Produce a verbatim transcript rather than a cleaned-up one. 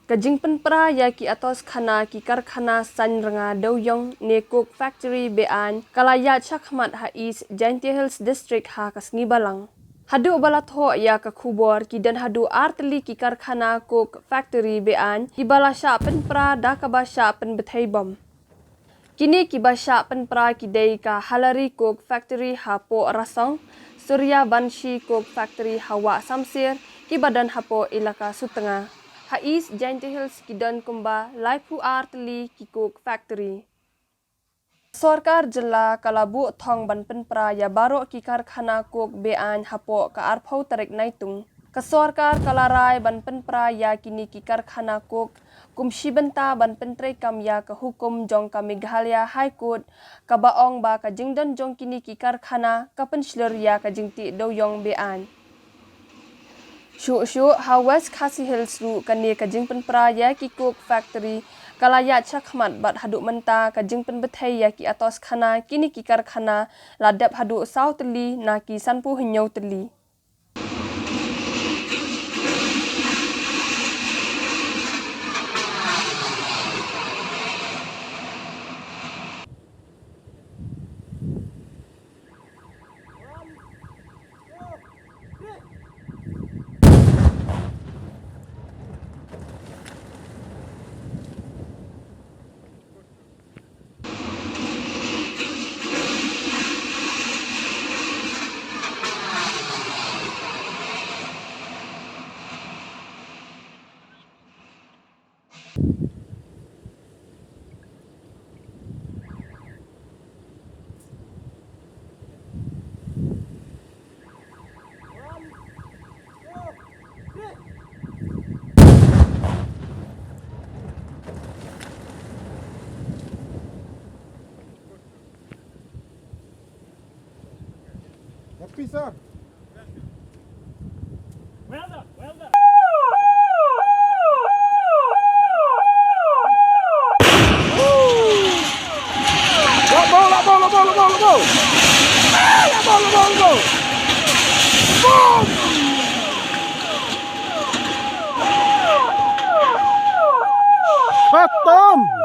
Ka jingpynpra ïa ki atoskhana, ki karkhana saiñ rnga dewïong ne coke factory be-aiñ ka la ïaid shakhmat ha East Jaintia Hills District ha ka sngi Balang. Haduh ba la thoh ïa ka khubor, ki don haduh ar tylli ki karkhana coke factory be-aiñ kiba la shah pynpra da kaba shah pynbthei bom. Kine kiba shah pynpra ki dei ka Halari Coke Factory hapoh Rasong, Suryavanshi Coke Factory ha Wah Samsir, kiba don hapoh Elaka Sutnga. Ha East Jaintia Hills ki don kumba laiphew ar tylli ki coke factory. Sorkar jylla ka la buh thong ban pynpra ïa baroh ki karkhana coke be-aiñ hapoh ka arphew tarik Naitung. Ka sorkar ka la rai ban pynpra ïa kine ki karkhana coke kum shi bynta ban pyntreikam ïa ka hukum jong ka Meghalaya High Court kaba ong ba ka jingdon jong kine ki karkhana ka pynshlur ïa ka jingtih dewïong be-aiñ. Shuh shuh ha West Khasi Hills ruh kane ka jingpynpra ïa ki coke factory ka la ïaid shakhmat bad haduh mynta ka jingpynbthei ïa ki atoskhana, kine ki karkhana, la dep haduh saw tylli na ki sanphew hynñiew tylli. Happy, sir. Well done, well done. Labo, labo, labo, labo, labo. Labo, labo, labo. Boom! Khatam!